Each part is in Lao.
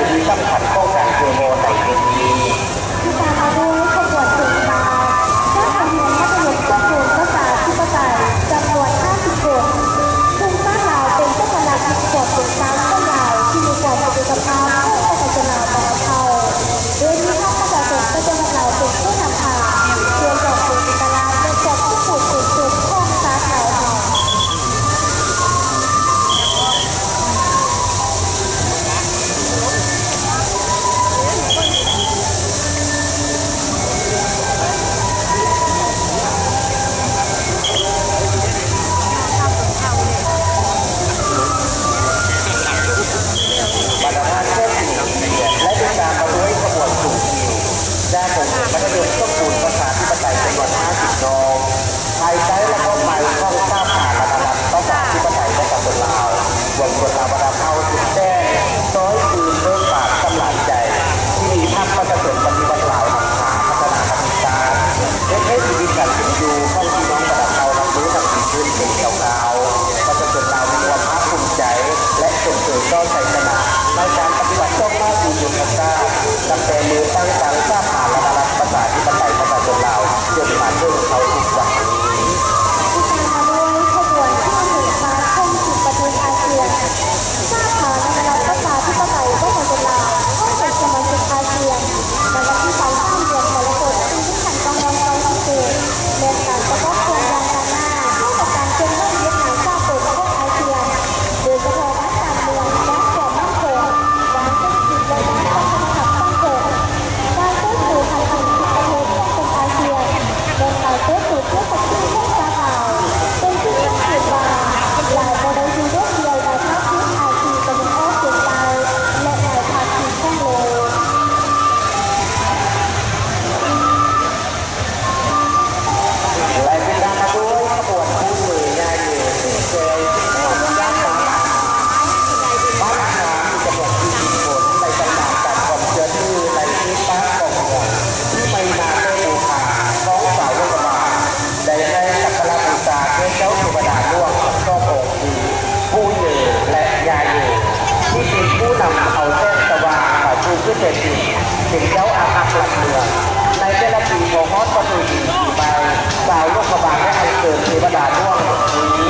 ທີ່ສຳຄັນຂອງການເຊີໂມໃນເທື່ອນີ້. ຕິດຕາມມາດ້ວຍຂະບວນເພງບານ ນັກຮຽນມັດທະຍົມສົມບູນປະຊາທິປະໄຕຈຳນວນຫ້າສິບຄົນ, ທຸງຊາດລາວເປັນສັນຍາລັກແຫ່ງຄວາມເປັນຊາດຂອງລາວທີ່ມີຄວາມເປັນເອກະພາບຂອງປະຊາຊົນລາວບັນດາເຜົ່າ. ໂດຍມີພັກປະຊາຊົນປະຈຳວັດລາວເປັນຜູ້ນຳພາ ເພື່ອສອງເປັນເອກະລາດ ແລະ ຄວາມສົມບູນສູງສຸດຂອງຊາດລາວເຮົາ. ບັນດາທ່ານເຈົ້າທີ່ນັບຮຽນ ແລະ ຕິດຕາມມາດ້ວຍຂະບວນສູງຊິວ ຈາກໂຮງຮຽນມັດທະຍົມສົມບູນປະຊາທິປະໄຕຈຳນວນຫ້າສິບນ້ອງ ພາຍໃຕ້ລະບອບໃໝ່ຂອງສະຫະພາລະນະລັດປະຊາທິປະໄຕປະຊາຊົນລາວ, ປວງຊົນລາວບັນດາເຜົ່າສຸດແສນ ຊອຍຟື້ນເບີກບານສຳລານໃຈ ທີ່ມີພັກປະຊາຊົນປະຕິວັດລາວນຳພາພັດທະນາປະເທດຊາດ ເຮັດໃຫ້ຊີວິດການເປັນຢູ່ຂອງພີ່ນ້ອງບັນດາເຜົ່ານັບມື້ນັບດີຂຶ້ນເປັນກ້າວໆ. ປະຊາຊົນລາວມີຄວາມພາກພູມໃຈ ແລະ ຊົມເຊີຍຕໍ່ໄຊຊະນະໃນການປະຕິວັດສອງຫ້າປີຍຸດທະສາດ ນັບແຕ່ມື້ຕັ້ງຕັ້ງສະຫະພາລະນະລັດປະຊາທິປະໄຕປະຊາຊົນລາວ ຈົນມາເຖິງເທົ່າທຸກວັນນີ້. ຕິດຕາມມາດ້ວຍຂະບວນເຄື່ອງເພງບານຂອງສິບປະເທດອາຊຽນ. ສະຫະພາລະນະລັດປະຊາທິປະໄຕປະຊາຊົນລາວ ເຂົ້າເປັນສະມາຊິກອາຊຽນ ໃນວັນທີຊາວສາມ ເດືອນກໍລະກົດ ປີໜຶ່ງພັນເກົ້າຮ້ອຍເກົ້າສິບເຈັດ ແມ່ນການປະກອບສ່ວນຢ່າງໜັກໜ້າໃຫ້ກັບການເຄື່ອນໄຫວວຽກງານສາກົນຂອງອາຊຽນ ໂດຍສະເພາະດ້ານການເມືອງ, ດ້ານຄວາມໝັ້ນຄົງ, ດ້ານເສດຖະກິດ ແລະ ດ້ານວັດທະນະທຳສັງຄົມ. ການເປີດເຜີຍພາຍໃນສິບປະເທດຂອງກຸ່ມອາຊຽນ ແມ່ນການເປີດເຜີຍເພື່ອສັກສີຂອງຊາດລາວ, ເປັນທີ່ຮັບຖືວ່າ ລາວບໍ່ໄດ້ຢູ່ໂດດດ່ຽວໃນພາກພື້ນອາຊີຕາເວັນອອກສຽງໃຕ້ ແລະ ໃນພາກພື້ນຂອງໂລກ. ແລະ ຕິດຕາມມາດ້ວຍຂະບວນຄູ່ເມືອຍ່າເຍີທີ່ແຊວຢູ່ໃນບ້ານອານ ບ້ານອານມີຈຳນວນສີ່ສິບຄົນ ໃນຕຳນານການຄວາມເຊື່ອຖືໃນເຂດບ້ານຂອງເມືອງ ທີ່ໄປມາແຕ່ບູຊາຂອງຊາວໂລກກະບານ ໄດ້ໃຫ້ສັກກາລະບູຊາແກ່ເຈົ້າເທວະດາຫຼວງທັງສອງອົງ ຄື ປູ່ເຍີ ແລະ ຍ່າເຍີ ທີ່ເປັນຜູ້ນຳເອົາແສງສະຫວ່າງມາສູ່ເຂດແຜ່ນດິນ ເປັນເຈົ້າອາຮັກຫຼັກເມືອງ. ໃນແຕ່ລະປີ ພໍຮອດປະເພນີປີໃໝ່ ຊາວຫຼວງພະບາງໄດ້ອັນເຊີນເທວະດາຫຼວງນີ້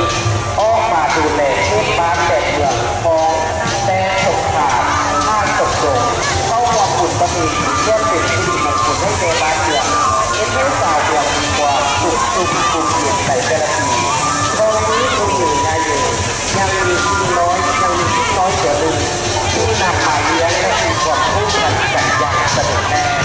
ອອກມາດູແລເຂດບ້ານແດນເມືອງ ຂອງແຕ່ສົງຄາມ ຫານສົມດົງ ເຂົ້າຮ່ວມບຸນປະເພນີ ເພື່ອເປັນສິລິມົງຄຸນໃຫ້ແກ່ບ້ານເມືອງ ເຮັດໃຫ້ຊາວເມືອງມີຄວາມສຸກຊຸ່ມທຸ່ມເຢັນໃນແຕ່ລະປີ. ເທົ່ານີ້ ປູ່ເຍີ ຍ່າເຍີ ຍັງມີຊິງນ້ອຍ ຍັງມີຊິງນ້ອຍຕົວໜຶ່ງ ທີ່ນຳມາລ້ຽງ ແລະ ມີຄວາມຜູກພັນກັນຢ່າງສະໜິດແໜ້ນ.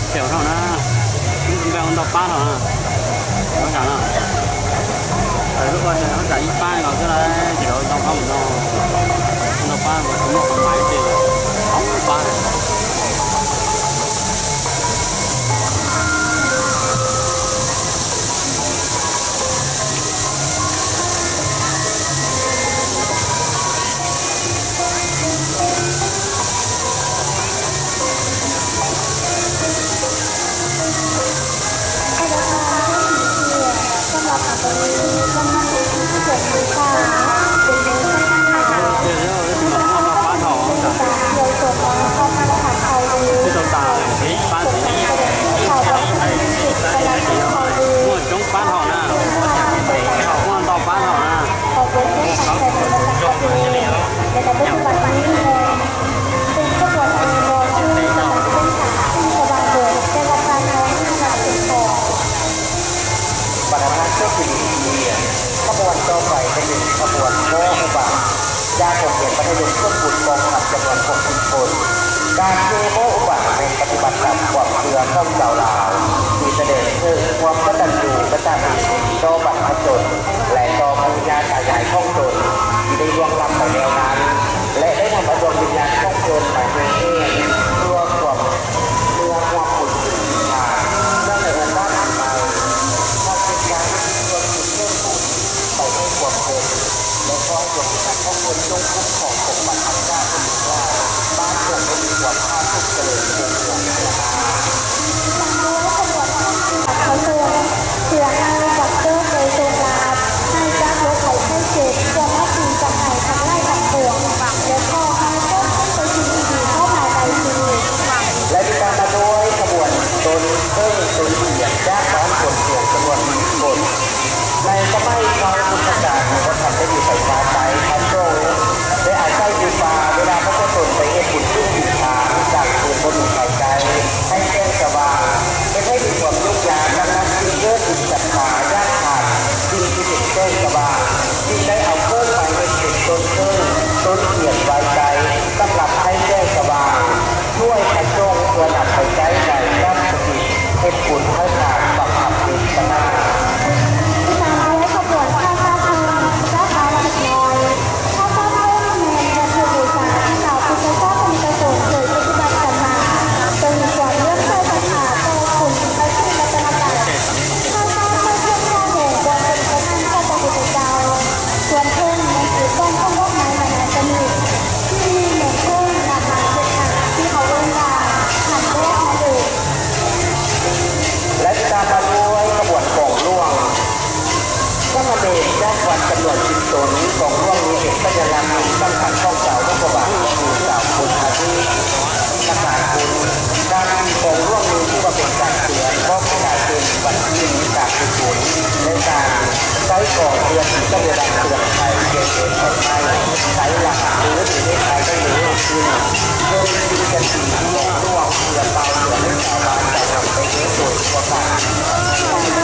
Sẹo thau na, ưm, bèo ăn tau pá thau na. Nó thẳng à. Tại lúc mà nó giải ít pá thì còn cái đấy, chỉ có trong không nó, nó pá mà nó một máy thì không pá.ບັນດາທ່ານເຈົ້າສິລິ ຂະບວນຕໍ່ໄປຈະເປັນຂະບວນໂມ້ອຸບາດ ຈາກໂຮງຮຽນມັດທະຍົມຕົ້ນບຸນກອງທັບຈຳນວນຫົກສິບຄົນ. ການເທໂມ້ອຸບາດແມ່ນປະຕິບັດຕາມຄວາມເຊື່ອຂອງຊາວລາວ ທີ່ສະແດງເຖິງຄວາມກະຕັນຍູກະຕະເວທີຕໍ່ບັນພະຊົນ ແລະ ຕໍ່ປູ່ຍ່າຕາຍາຍຂອງຕົນທີ່ໄດ້ລ່ວງລັບໄປແລ້ວນັ້ນ ແລະ ໄດ້ນຳເອົາດວງວິນຍານຂອງເພິ່ນມາແຫ່ແຫ່ເພື່ອຄວາມ ເມື່ອຮວມບຸນຄືນມາ ເນື່ອງໃນໂອກາດປີໃໝ່ ຂໍເຊີນຊາວບ້ານເພື່ອອຸທິດສ່ວນບຸນໄປໃຫ້ພວກເພິ່ນ ແລະ ຂໍໃຫ້ດວງວິນຍານຂອງເພິ່ນຈົ່ງຄຸ້ມຄອງປົກປັກຮັກສາລູກຫຼານບ້ານເມືອງໃຫ້ມີຄວາມຜາສຸກຈະເລີນຮຸ່ງເຮືອງເທື່ອໜ້າ. ເພື່ອໃຫ້ບັກເກີດໄດ້ໂຊກລາບ ໃຫ້ຈາກໂລກໄພໄຂ້ເຈັບ ຄວາມຮັກດີຈາກໃນທັງຫຼາຍທັງປວງ ແລະ ຂໍໃຫ້ເກີດມີແຕ່ສິ່ງດີໆເຂົ້າມາໃນຊີວິດ. ແລະ ຕິດຕາມມາດ້ວຍຂະບວນຕົ້ນເຜິ້ງຕົ້ນຕຽນຈາກບ້ານໂພນພຽງຈຳນວນສິບຄົນ. ໃນສະໄໝຄາວພຸດທະການ ຍັງບໍ່ທັນໄດ້ມີໄຟຟ້າໃຊ້, ພະສົງໄດ້ອາໄສຢູ່ປ່າ ເວລາປະຊາຊົນໄປເຮັດບຸນບຸນທານ ກາງຄືນບໍ່ມີໄຟໃຊ້ ໃຫ້ແສງສະຫວ່າງ ເຮັດໃຫ້ມີຄວາມຫຍຸ້ງຍາກກັບນັກທີ່ເກີດມີສັດທາຢາກທານສິ່ງທີ່ເປັນແສງສະຫວ່າງ ຈຶ່ງໄດ້ເອົາເຂີນມາເຮັດເປັນຕົ້ນເຜິ້ງ ຕົ້ນຕຽນໄວ້ໃຊ້ສຳລັບໃຫ້ແສງສະຫວ່າງ ຊ່ວຍພະສົງເພື່ອນຳໄປໃຊ້ໃນການປະຕິດ ເຮັດບຸນໃຫ້ທານ ຟັງທຳເທດສະໜາ. ຕາມດ້ວຍຂະບວນຜ້າຊາດເຜິ້ງຈາກບ້ານເຈັກນ້ອຍ. ຜ້າຊາດເຜິ້ງແມ່ນວັດຖຸບູຊາທີ່ຊາວພຸດທະສາສະນິກະຊົນເຄີຍປະຕິບັດກັນມາ ເຊິ່ງມີຄວາມເຫຼື້ອມໃສສັດທາຕໍ່ອົງພະສີລັດຕະນະໄຕ. ຜ້າຊາດໃຊ້ເຄື່ອງຜ້າແດງ ບໍ່ເປັນພະນັງຂອງພະພຸດທະເຈົ້າ. ສ່ວນເຜິ້ງແມ່ນເອກກອນຂອງດອກໄມ້ນານາຊະນິດ ທີ່ມີແມ່ນເຜິ້ງນຳມາເຮັດຫຍັງທີ່ເຮົາເອີ້ນວ່າ ພັນດອກນັ້ນເອງ. ແລະ ຕາມມາດ້ວຍຂະບວນກອງຫຼວງ ສາມະເນນຈາກວັດຈຳນວນສິບຕົນ. ກອງຫຼວງນີ້ເປັນສັນຍາລັກອັນສຳຄັນຂອງຊາວໂລກະບານ ຄືຊາວພຸດທະທີ່ ປະການບຸນ. ການມີກອງຫຼວງນີ້ຖືວ່າເປັນການເຕືອນບອກການເປັນວັນທີມີການເຮັດບຸນ ແລະ ການໃຊ້ກອງເພື່ອທີ່ຈະໄດ້ຮັບເຕືອນໄພ ແກ່ເຫດເພາະໄໝ້ ໃຊ້ຫຼັກຄືເຫດໄພໄດ້ເພີ່ມຂຶ້ນ ເຊິ່ງຈະມີກອງຫຼວງເພື່ອປ່າວເຕືອນໃຫ້ຊາວບ້ານໄດ້ຮັບໄດ້ຮູ້ໂດຍທົ່ວກັນ.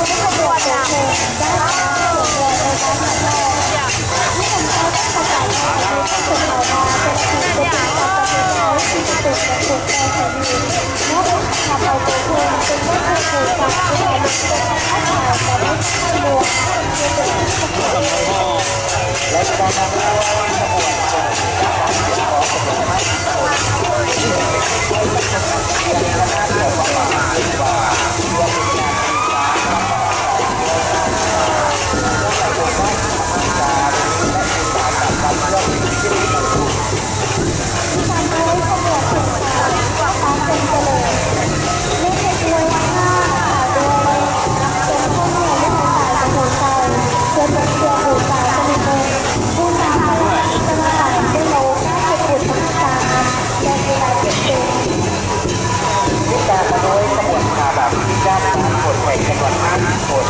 ຕິດຕາມມາດ້ວຍຂະບວນຜ້າດຳ ທີ່ຈາກບ້ານໂພນແພງຈຳນວນຫ້າສິບຄົນ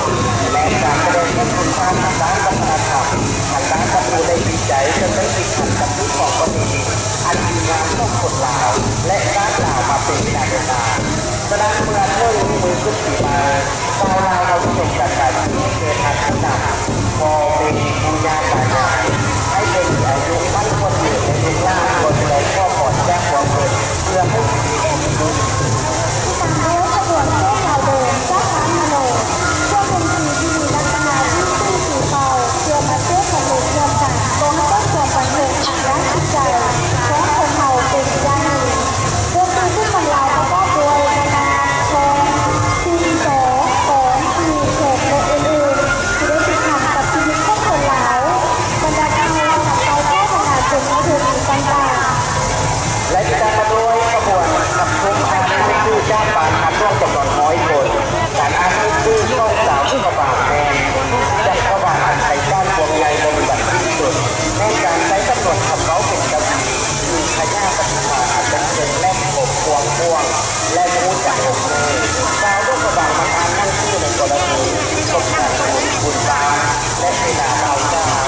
ແລະ ການສະແດງເຖິງຄຸນຄ່າທາງດ້ານວັດທະນະທຳ ທາງດ້ານວັດຖຸໄດ້ວິໄຈ ເຊິ່ງໄດ້ຕິດພັນກັບພືດຄອງປະເພນີອັນດີງາມຂອງຄົນລາວ ແລະ ຊາດລາວມາເປັນການເວລາ. ສະນັ້ນ ເມື່ອເຖິງມື້ຂຶ້ນປີໃໝ່ ຊາວລາວເຮົານິຍົມກັນວ່າຊິໃຫ້ແກ່ທ່ານຜູ້ນຳ ພໍ່ແມ່ ປູ່ຍ່າຕາຍາຍ ໃຫ້ເພິ່ນມີອາຍຸໝັ້ນຂວັນຍືນ ແລະ ລູກຫຼານກໍຈະໄດ້ຂໍພອນຈາກພວກເພິ່ນ ເພື່ອໃຫ້ມີແກ່ຊີວິດ. ຄຳເວົ້າເປັນກະວີ ຄືຂະຫຍາປະຕິພານອັນເລິກເຊິ່ງ ແຫຼມຄົມ ກວ້າງຂວາງ ແລະຮູ້ຈັກອົບຮູ້. ຊາວຫຼວງພະບາງມັກອ່ານໜັງສືໃນກໍລະນີສົບງານບຸນ ບຸນບ້ານ ແລະເສນາບ່າວສາວ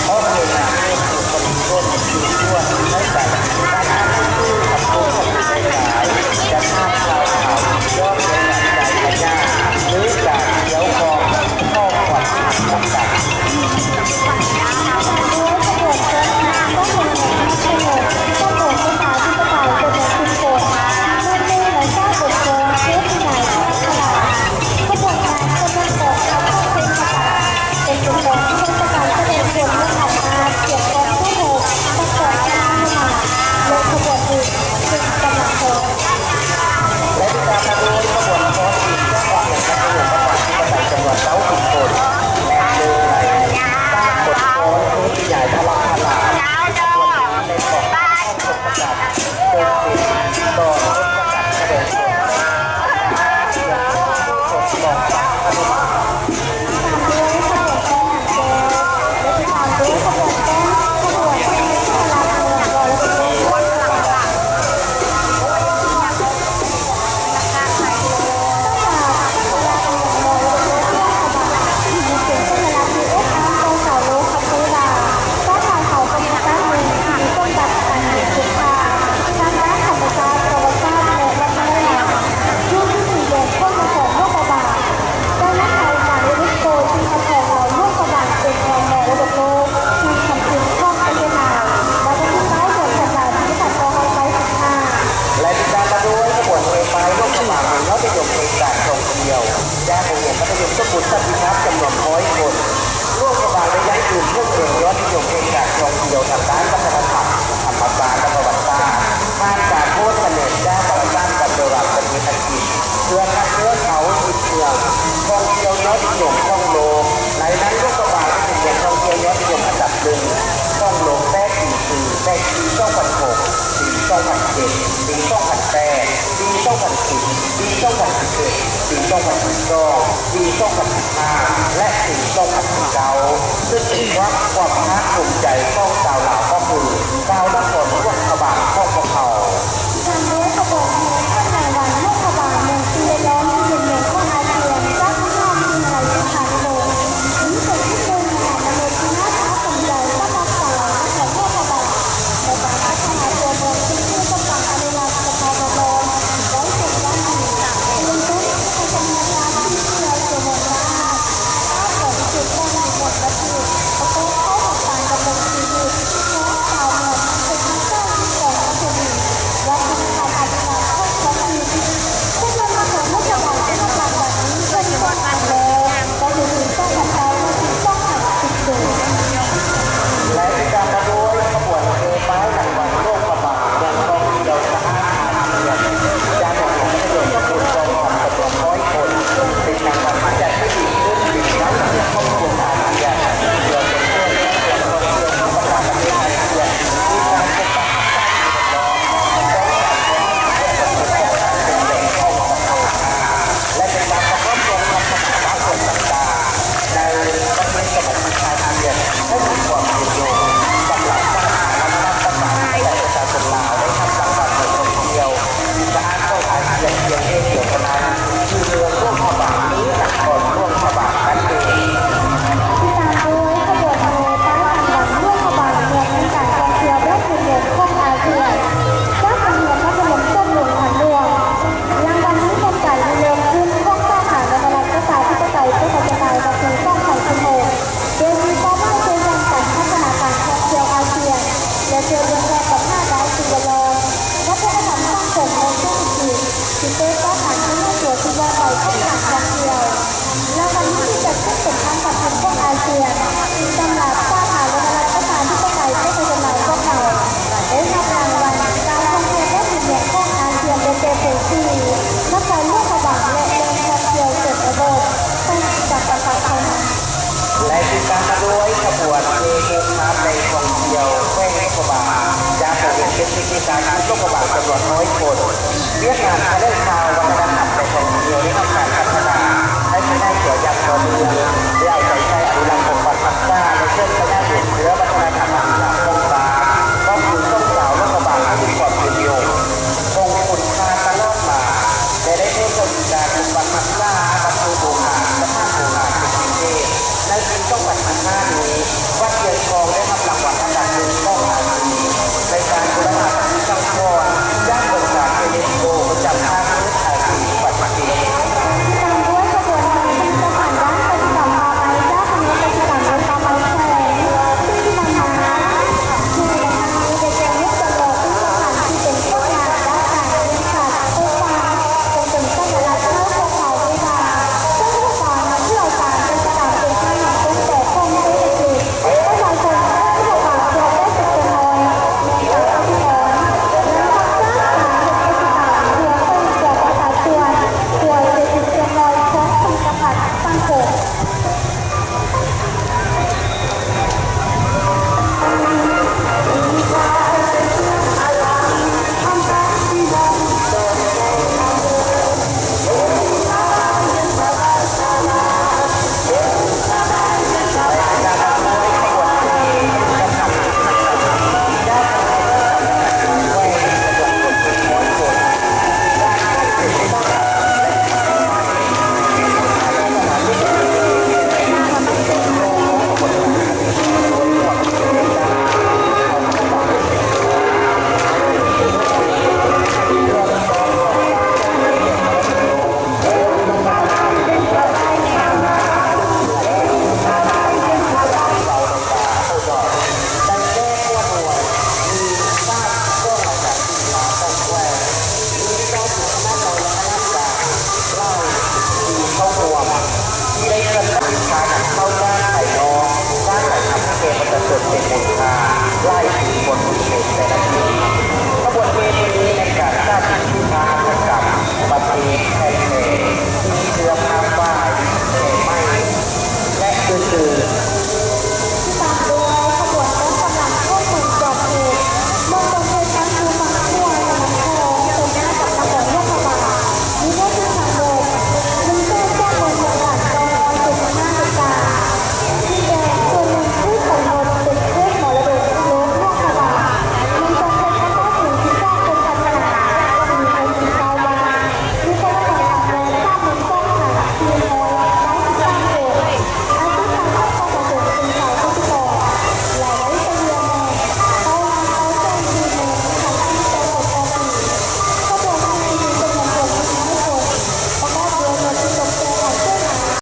ອອກໂດຍນາງເອກ ບຸກຄົນຊົນ ທີ່ຊວນໃນການ ການອ່ານໜັງສື ຄຳຄົມຄຳເປັນໄດ້ຫຼາຍ ຈະຖາມຂ່າວຄາວ ຍ້ອນເລື່ອງການຈ່າຍຂະຫຍາ ຫຼື ການກ່ຽວຂ້ອງ ຂອງຂວັນນຳກັນ. ຕາມດ້ວຍຂະບວນຕົ້ນນ້ຳ ຕ້ອງເປັນແຫ່ງຮັບປະໂຫຍດ ເພື່ອປະຊາທິປະໄຕ ເປັນແຫ່ງຊຸມຊົນ ເມື່ອມີແລະສ້າງບົດກອນເທດວິໄນທາງສະຫຼາດ. ຂະບວນງານຂະບວນກອງທັບເປັນປະທານ ເປັນອົງກອນທີ່ໄດ້ປະກາດສະແດງຜົນເລື່ອງອຳນາດ ກຽດກອງສູ້ຮົບ ປະກອບກັບອານຸມານ ແລະ ຂະບວນອື່ນ ເຊິ່ງກຳລັງພ້ອມ. ແລະຕິດຕາມມາດ້ວຍຂະບວນຟ້ອນອີກຈາກອອກແຫ່ງລັດຖະບານປະຊາທິປະໄຕຈຳນວນເກົ້າສິບຄົນ ແລະໜຶ່ງໃນສາມບົດຟ້ອນຄືຂະຫຍາຍພະລັງພະລານ ຂະບວນນຳໃນຂອງການປະກາດເກີດຂຶ້ນຕໍ່ລົດປະກາດສະແດງຜົນ ກອງທັບອານຸມານ. ຕາມດ້ວຍຂະບວນແປ້ນນາງແກ້ວ ແລະ ຕາມດ້ວຍຂະບວນແປ້ນ ຂະບວນແຫ່ສະຫະລັດເມືອງວໍລະເຄດ. ສະຫະລັດເມືອງວໍລະເຄດ ມີເປັນສະຫະລັດທີ່ອົບອ້າງຕໍ່ຊາວໂລກ ເພາະວ່າຊາດລາວເຮົາກໍມີຊາດໜຶ່ງທີ່ມີສົມບັດອັນມີຄຸນຄ່າ ທາງດ້ານທຳມະຊາດ, ປະຫວັດສາດ ແລະ ວັດທະນະທຳ ຢູ່ທີ່ດິນແດນຂອງນະຄອນຫຼວງພະບາງ. ໄດ້ນຳເອົາການຢູເນສໂກ ທີ່ຮັບຮອງເອົາຫຼວງພະບາງເປັນເມືອງມໍລະດົກໂລກ ທີ່ທຳອິດຂອງປະເທດລາວ ໃນວັນທີເກົ້າ ເດືອນທັນວາ ປີໜຶ່ງພັນເກົ້າຮ້ອຍເກົ້າສິບຫ້າ. ແລະ ຕິດຕາມມາດ້ວຍຂະບວນແຫ່ປ້າຍຫຼວງພະບາງ ເມືອງຍອດນິຍົມແຫ່ງການທ່ອງທ່ຽວ ຈາກໂຮງຮຽນມັດທະຍົມສົມບູນສັນຕິພາບ ຈຳນວນຮ້ອຍຄົນ. ຫຼວງພະບາງໄດ້ຍ້າຍຄືນເຄື່ອງເຮືອນຍອດນິຍົມແຫ່ງການທ່ອງທ່ຽວທາງດ້ານວັດທະນະທຳ, ທຳມະຊາດ ແລະ ປະຫວັດສາດ ຜ່ານການໂຫວດຄະແນນຈາກວາລະສານການໂດຣາມປະເທດອັງກິດ ເພື່ອຄັດເລືອກເອົາສິບເມືອງທ່ອງທ່ຽວຍອດນິຍົມຂອງໂລກ. ໃນນັ້ນ ຫຼວງພະບາງໄດ້ເປັນເມືອງທ່ອງທ່ຽວຍອດນິຍົມອັນດັບໜຶ່ງຂອງໂລກແປດປີຄື ແປດປີ ສອງພັນຫົກ, ປີສອງພັນເຈັດ, ປີສອງພັນແປດ, ປີສອງພັນສິບ, ປີສອງພັນສິບເອັດ, ປີສອງພັນສິບສອງ, ປີສອງພັນສິບຫ້າ ແລະ ປີສອງພັນສິບເກົ້າ ຊຶ່ງເປັນຄວາມ ຄວາມພາກພູມໃຈຂອງຊາວລາວ ກໍຄືຊາວນະຄອນຫຼວງພະບາງຂອງພວກເຮົາ. ຕາມດ້ວຍຂະບວນແຫ່ເນື່ອງໃນວັນຫຼວງພະບາງ ເມືອງສິ່ງແວດລ້ອມທີ່ເປັນເມືອງຂອງອາຊຽນ ຈາກມະຫາວິທະຍາໄລສົງຂານຸວົງ ນີ້ເປັນອີກໜຶ່ງໃນງານນຳລົດທີ່ໜ້າພາກພູມໃຈສຳລັບຊາວລາວນະຄອນຫຼວງພະບາງ ໃນການພັດທະນາຕົວເມືອງ ເປັນທີ່ຕ້ອງການອະນຸລັກສະພາບແວດລ້ອມໄວ້ເປັນຢ່າງດີ, ເປັນຕົ້ນ ໃນຈຳນວນການທ່ອງທ່ຽວຈຳນວນມາກ ເປັນຈຸດແຫ່ງມີໝົດວັດຖຸ ປະກອບເຂົ້າກັບການດຳລົງຊີວິດຂອງຊາວເມືອງ ເປັນທັງເຈົ້າທີ່ຄອງປະເພນີ ວັດທະນະທຳ ອານຸລັກຂອງທ້ອງຖິ່ນ. ເຊິ່ງເມືອງນະຄອນຫຼວງພະບາງໄດ້ຮັບລາງວັນນີ້ເປັນຄັ້ງແລກ ກໍຄືປີສອງພັນເກົ້າ ແລະ ປີສອງພັນສິບເຈັດ. ແລະ ຕິດຕາມມາດ້ວຍຂະບວນແຫ່ປ້າຍລາງວັນຫຼວງພະບາງ ເມືອງທ່ອງທ່ຽວສະອາດອາຊຽນ ຈາກໂຮງຮຽນມັດທະຍົມສົມບູນກອງທັບ ຈຳນວນຮ້ອຍຄົນ ເປັນລາງວັນທີ່ຈັດຂຶ້ນອີກ ເພື່ອເປັນການຂອບຄຸນອາຊຽນ ເພື່ອສົ່ງເສີມການທ່ອງທ່ຽວຂອງບັນດາປະເທດອາຊຽນ ທີ່ກຳລັງເປັນປະເທດ ແລະ ເປັນການສະທ້ອນເຖິງວັດທະນະທຳຂອງຊາວຄົນຕ່າງໆ ໃນປະເທດສະມາຊິກອາຊຽນ ໃຫ້ມີຄວາມຍືນຍົງ. ສຳລັບສາທາລະນະລັດ ປະຊາທິປະໄຕ ປະຊາຊົນລາວ ໄດ້ຮັບລາງວັນນັກທ່ອງທ່ຽວທີ່ສະອາດຂອງອາຊຽນ ພຽງແຫ່ງດຽວເທົ່ານັ້ນ ຄືເມືອງຫຼວງພະບາງ ຫຼື ນະຄອນຫຼວງພະບາງນັ້ນເອງ. ຕິດຕາມດ້ວຍຂະບວນແຫ່ປ້າຍລາງວັນຫຼວງພະບາງ ເມືອງແຫ່ງການທ່ອງທ່ຽວແບບພື້ນເມືອງຂອງອາຊຽນ ຈາກໂຮງຮຽນມັດທະຍົມສົມບູນພັນຫຼວງ. ລາງວັນນີ້ແມ່ນການລິເລີ່ມຂຶ້ນຂອງສາທາລະນະລັດ ປະຊາທິປະໄຕ ປະຊາຊົນລາວ ໃນປີສອງພັນສິບຫົກ ໂດຍມີເປົ້າໝາຍເພື່ອແຂ່ງຂັນພັດທະນາການທ່ອງທ່ຽວອາຊຽນ ແລະ ເພື່ອເລື່ອງແກ້ບັນຫາດ້ານສິ່ງແວດລ້ອມ, ວັດທະນະທຳ, ສັງຄົມ ແລະ ເສດຖະກິດ ທີ່ເປີດຕ້ອນການຂະຫຍາຍຕົວທີ່ວ່ອງໄວຂອງການທ່ອງທ່ຽວ. ລາງວັນນີ້ຖືກຈັດຂຶ້ນເປັນຄັ້ງທຳອິດຂອງອາຊຽນ ສຳລັບສາທາລະນະລັດ ປະຊາທິປະໄຕ ປະຊາຊົນລາວພວກເຮົາ ໄດ້ຮັບລາງວັນການທ່ອງທ່ຽວແບບພື້ນເມືອງຂອງອາຊຽນ ໄດ້ແກ່ ພູຊີ, ນະຄອນຫຼວງພະບາງ ແລະ ແຫຼ່ງທ່ອງທ່ຽວຊົນນະບົດ ແຂວງຈຳປາສັກ ເທົ່ານັ້ນ. ແລະ ຕິດຕາມມາດ້ວຍຂະບວນແຫ່ຮູບພາບແຫຼ່ງທ່ອງທ່ຽວແຂວງຫຼວງພະບາງ ຈາກໂຮງຮຽນເທັກນິກວິຊາຊີບຫຼວງພະບາງ ຈຳນວນຮ້ອຍຄົນ. ວຽກງານຖະແຫຼງຂ່າວ ວັດທະນະທຳ ແລະ ທ່ອງທ່ຽວ ໄດ້ຮັບການພັດທະນາໃຫ້ຂະຫຍາຍຕົວຢ່າງຕໍ່ເນື່ອງ ໂດຍເອົາໃຈໃສ່ອະນຸລັກ ປົກປັກຮັກສາ ແລະ ເຊິ່ງພະຍາເອກເສືອວັດທະນະທຳ